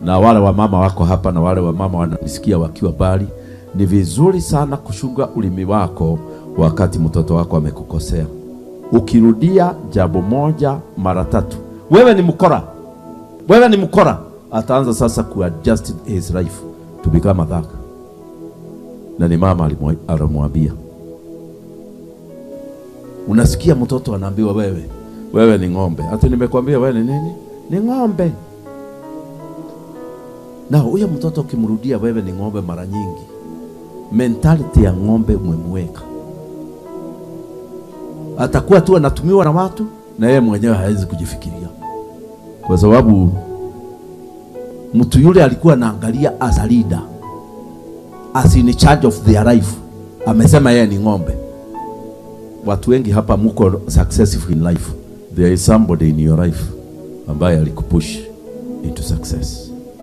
Na wale wamama wako hapa na wale wamama wananisikia wakiwa mbali, ni vizuri sana kuchunga ulimi wako wakati mtoto wako amekukosea. Ukirudia jambo moja mara tatu, wewe ni mkora, wewe ni mkora, ataanza sasa kuadjust his life to become a thug. Na ni mama alimwambia. Unasikia mtoto anaambiwa wewe, wewe ni ng'ombe. Hata nimekwambia wewe ni nini? Ni ng'ombe. Na huyo mtoto ukimrudia wewe ni ng'ombe mara nyingi, mentality ya ng'ombe umemweka, atakuwa tu anatumiwa na watu na yeye mwenyewe hawezi kujifikiria, kwa sababu mtu yule alikuwa anaangalia as a leader, as in charge of their life, amesema yeye ni ng'ombe. Watu wengi hapa muko successful in life, there is somebody in your life ambaye alikupush into success.